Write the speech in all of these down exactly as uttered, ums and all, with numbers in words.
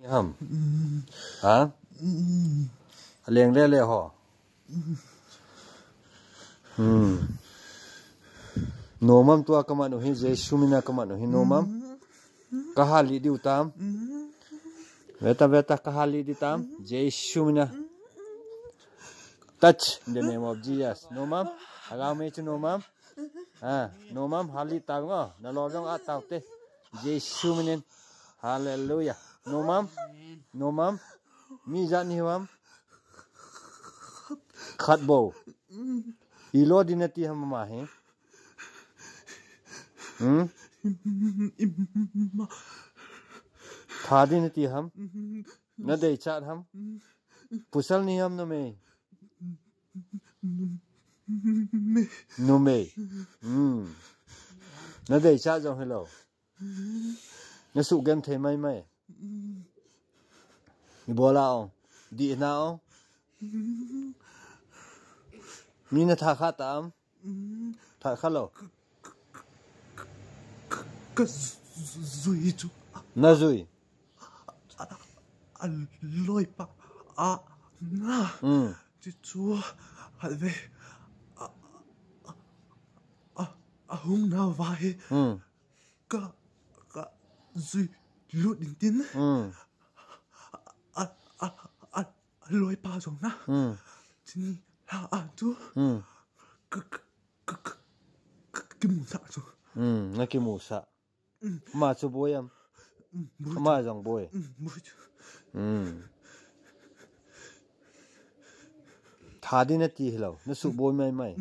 Ham. Ha? Aleng le le ho. Hmm. Nom am tua kaman u hi, Jesu mina kaman u hi, nom am. Kahal li diu tam. Veta, veta, kahal li di tam. Jesu mina. Touch in the name of Jesus. Nom am. Hagao me chu nom am. Ha, nom am, hal li tau ngo. Na lo jong a tau te. Jesu minin. Hallelujah. Nom am. Nom am. Mi ja ni ham. Khat bo. Ilo di nati ham ma he. Hmm? Tha di nati ham. Na dei chat ham. Pasal ni ham na me. Numei. Hmm. Na dei cha jong hello. Na su gen thei mai mai. Ni bola ong. Di na ong. Mi na tha kha tam. Tha kha lo. Ka zui chu. Na zui. A loipa a nga. Hmm. Chu chu halve a a a hung na va he. Hmm. Ka ka zui lut in tin. Hmm. A a a a loipa jong na. Hmm. Chini la a tu. Hmm. Ka ka ka ka kimu sa chu. Hmm. Na kimu sa. Ama chu boi am. Ama jong boi. Boi chu. Tha di na ti hilo. Na su boi mai mai.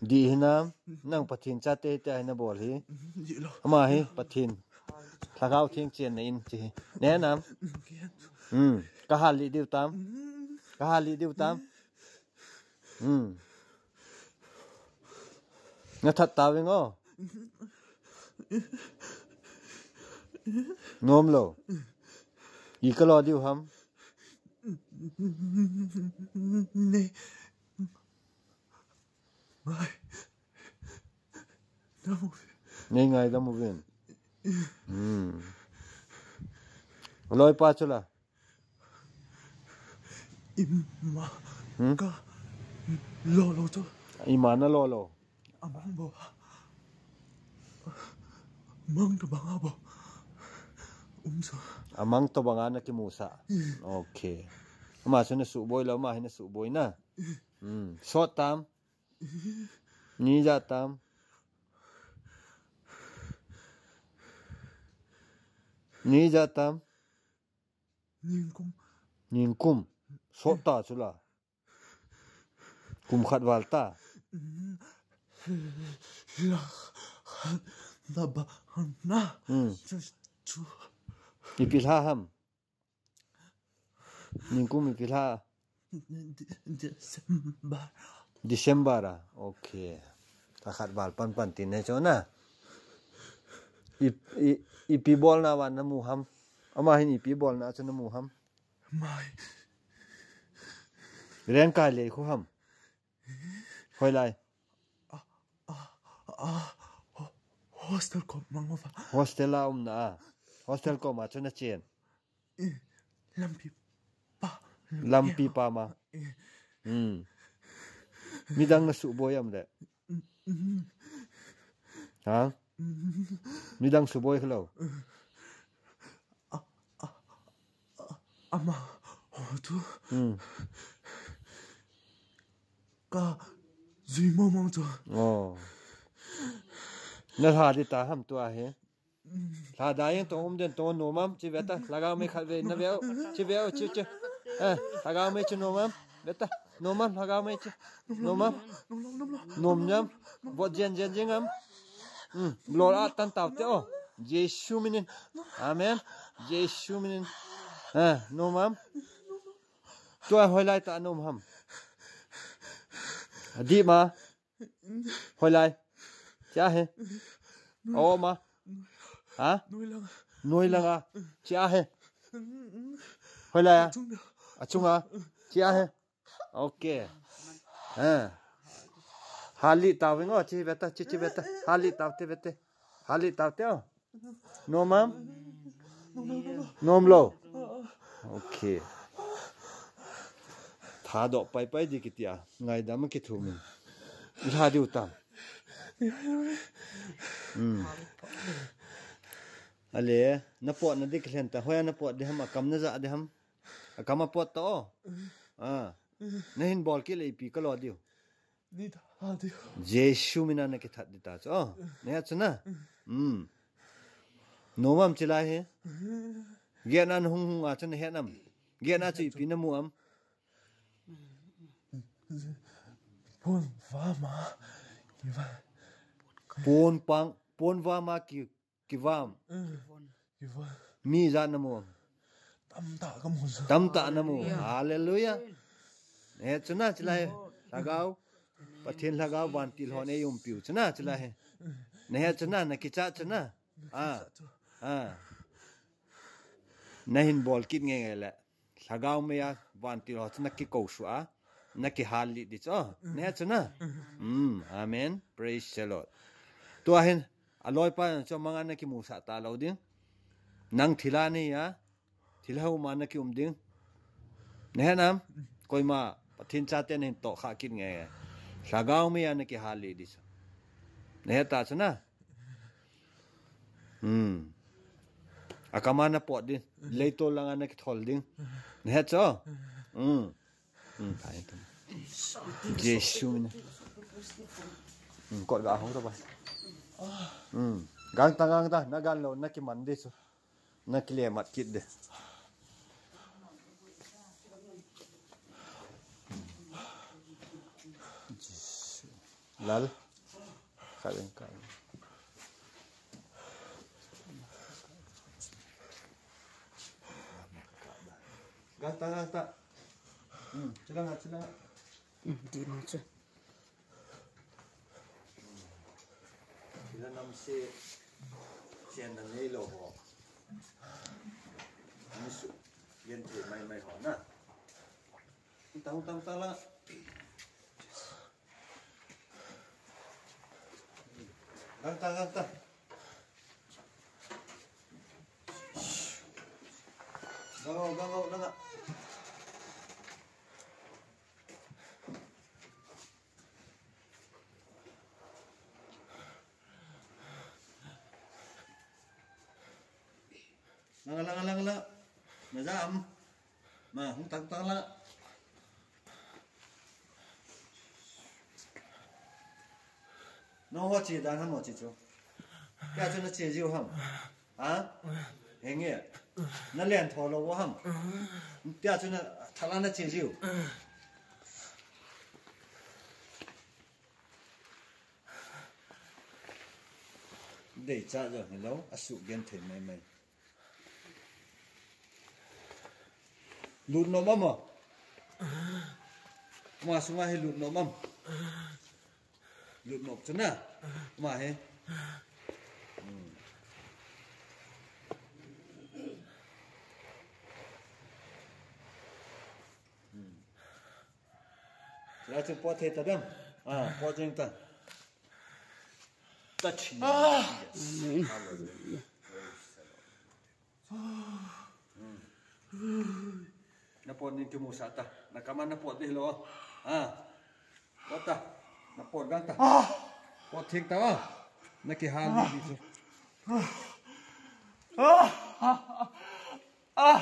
Di hinam, nang Pathen chate te hi na bol hi. Ama hi Pathen. Lhagao Theng chenna in chi hi. Ne nam. Hmm. Kahal li diu tam. Kahal li diu tam. Hmm. Nga that ta veng o. Nom lo. I ka lo diu ham. Ne. Ngai. Nei ngai da mu vin. Hmm. Loipa chu la. Ima. Hmm? Ka lo lo chu. Ima na lo lo. Amang bo. Mang to banga bo. Um so. Amang to banga na kimu sa. Okay. Ama chu na su boi lo, ama hi na su boi na. Hmm. Sot tam. Ni ja tam. Ni ja tam. Ningkum. Ningkum. Sot ta chu la. Kum khat val ta. La khat na ba na. Hmm. Chu chu. Ipi lha ham. Ningkum ipi lha. De- December. December a. Okay. Lha khat val pan pan tin ne chu na. I, i, ipi bol na van na mu ham. Ama hin ipi bol na chu na mu ham. Mai. Reng kai le khu ham. Hoilai. A, a, a, ho- hostel kom mang uva. Hostel a um na a. Hostel kom a chu na chen. Eh, lampi pa. Lampi pa ma. Eh. Hmm. Midang na su boi am le. Mm, mm. Ha? Mm. Midang su boi hello. A, a, a, ama ho tu. Hmm. Ka zui mo mo tu. Oh. Na lha di ta ham tu a he. Lha da yang tong um den tong nom am chi veta. Lhagao me khat ve na ve. Chi ve chi chi. Eh, lhagao me chi nom am. Veta. Nom am lhagao me chi. Nom am. Nom nyam. Vot jen jen jeng am. Hmm. Lol a tan tau te o. Jesu minin. Amen. Jesu minin. Eh, nom am. Tua hoilai ta nom ham. Adi ma. Hoilai. Chia he. O ma. Ha? Noi langa. Chia he. Hoilai a. Achunga. Chia he. Okay. Ha. Hali tau ngo chi veta chi chi veta. Hali tau te vete. Hali tau te o. Nom am. Nom lou. Okay. Thadoh paipai di kiti a. Ngaidam a kithumin. Ilha diu tam. Hmm. Ale, napotna di kilhen ta. Hoiya napot di ham, akam naja di ham. Akam a pot ta o. Ah. Nahin bol kit le ipi kalo diu. Ni ta ha diu. Jesu mina nakithat di ta chu. Oh, nahet chu na. Hmm. Nom am chilai hi. Gena nahung hung a chu nahet nam. Gena chu ipi namu am. Pon va ma. Pon pang, pon va ma ki, kivam. Kivam. Mi ijat namu am. Tamtah kamu. Tamtah namu. Hallelujah. Hallelujah. Nahet chu na chilai. Lhagao. Pathen lhagao vantil hon eiumpiu chu na chilai. Nahet chu na, nakichat chu na. Ah. Ah. Nahin bol kit nge nge le. Lhagao meiya vantil ho chu nakikou suh a. Nakihal lih di chu. Nahet chu na. Mm, amen. Praise the Lord. Tua hin, aloipa chu manga nakimusah talou ding. Nang thilha nahi a. Thilha uma nakium ding. Nahet nam? Koima, Pathen chate nahin tohkhah kit nge. Lhagao meiya nakihal lih di chu. Nahet ta chu na. Hmm. Akam a napot ding. Leitol langa nakithol ding. Nahet chu? Hmm. Hmm, thai tu. Jesu mina. Hmm, kot ga hong ta ba. Hmm. Gangta, gangta, nagan lou, nakiman di chu. Nakile mat kit de. Lal. Kalen ka. Gangta, gangta. Hmm, chilanga, chilanga. Hmm, di na chu. Ila namse chenna neilou ho. Nisu genthei maimai ho na. Tang, tang, tang la. Gangta, gangta. Gangau, gangau, gangau. Langa, langa, langa, langa. Naja am. Ma, hung tang tang la. Nang ho che dan ham mo che chu. Tia chu nache jiu ham. Ha? Henge. Nalen tho lou ham. Tia chu na thala nache jiu. Deicha jo hilou, asuh genthei maimai. Lut nom am a? Ama sunga hi lut nom am? Lut nom chu na? Ama hi. Hmm. Hmm. Chulai chu pot thei ta dem. Ah, pot jeng ta. Touch me. Ah. Yes. Hallelujah. Praise the Lord. Hmm. Napot ning kimusah ta. Nakam a napot di hilou. Ah. Pot ta. Napot gangta. Ah. Pot theng ta. Ah. Nakihal di di chu. Ah. Ah.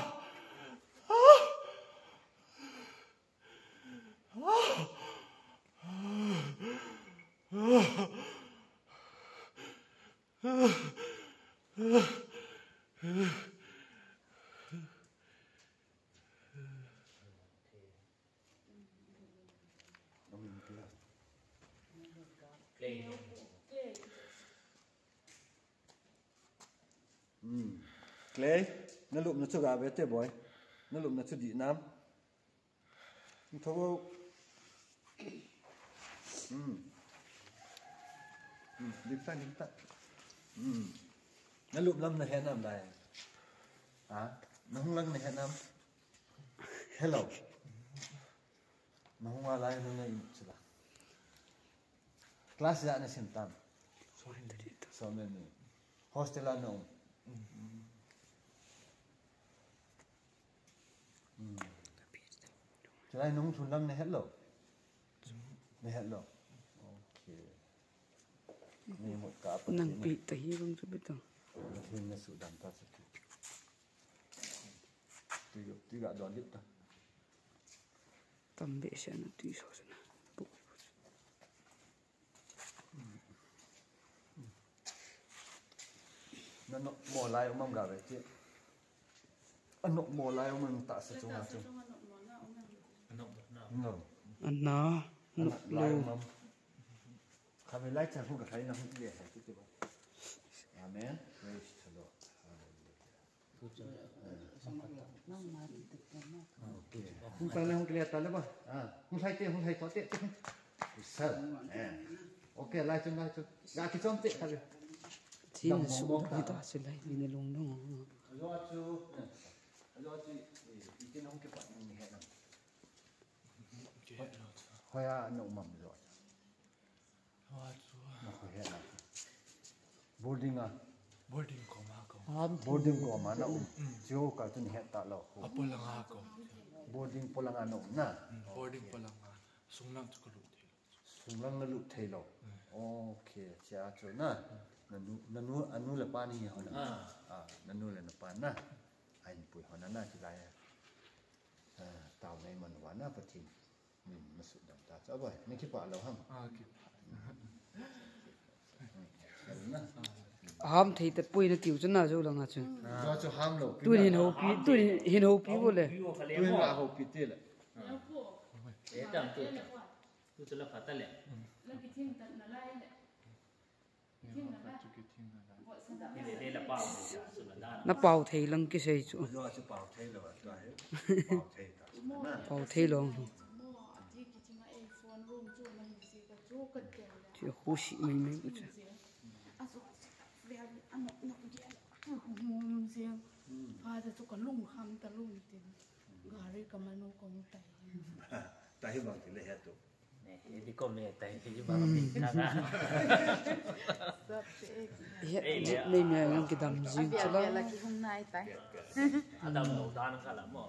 Hmm. Clay, nalupna chu gave te boy. Nalupna chu dih nam. Tho. Hmm. Hmm. Dim ta, dim ta. Hmm. Nalup lam nahet nam lai. Ha? Nahung lang nahet nam. Hello. Nahung a lai nana in chila. Class ijat nasim tam? Sorry, Daddy. So many. Hostel a na um. Mm. Hmm. Chulai nung chun lam na het lou. Na het lou. Okay. Ni mut ka pa. Nang pi ta hi bang chu pi ta. Hin na su dam ta chu. Tu yo, tu ga don lip ta. Tam be se na tu so se na. Na nok mo lai um am ga ve ti. A nok mo lai um am ta sa chung a chung. No. Ana, nok lai lo. Um am. Kha ve lai cha hu ga khai na hu ve hai ti ti ba. Amen. Praise the Lord. Hallelujah. Okay. Hung tang le hung clear ta le ba. Ah, hung sai te, hung sai to te. Sir. Eh. Okay, lai chun, lai chun. Ya ki chom te kha le. Chin su ni ta se lai ni ne long long. Ajo chu. Ajo chu. Itin hung ke pa ni he na. Hoya no mam jo. Wa chu. Na ko he na. Boarding a. Boarding koma ko. Boarding koma na um. Chu ka tun he ta lo. Apo langa ko. Boarding polanga na um na. Boarding polanga. Sunglang chu ko lut thei. Sunglang na lut thei lo. Okay, chia chu na. Nanu, nanu, anu le pa ni ho na. Ah, nanu le na pa na. Ai pui ho na na ki lai. Ah, tao nei man wa na Pathen. Hmm, masuk dam ta. Cha boy, ni ki pa lo ham. Ah, ki. Ham thei ta pui na tiu chu na jo langa chu. Lo chu ham lo. Tu hin ho pi, tu hin ho pi bo le. Tu hin la ho pi ti le. E tam tu. Tu chu la pha ta le. Na pau thei lang kisei chu. Lo chu pau thei lo, tu ai. Pau thei ta. Pau thei lo. Chu khu si mai mai ku chu. Pha chu ka lung kham ta lung tin. Gari ka manu kong tai. Tai bang ti le he tu. Ne, he di ko me tai, he di bang me ta na. He, nei me ngang kidam jing chu la. Bia la ki hung nai tai. Adam lo dan ka la mo.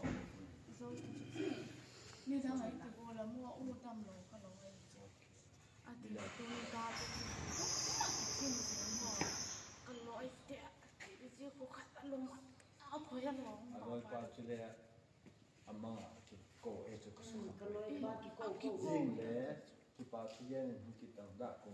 Ni dang ai ti bo la mo, u dam lo ka lo ai. A ti tu ta tu. Tin mo. Ka lo ai te. Ti ko khat a lo. A ko ya lo. A lo pa chu le. Ama ki ko e chu ka su. Ka loi ba ki ko ko. Jing le, ki pa ki yen, ki tang da ko.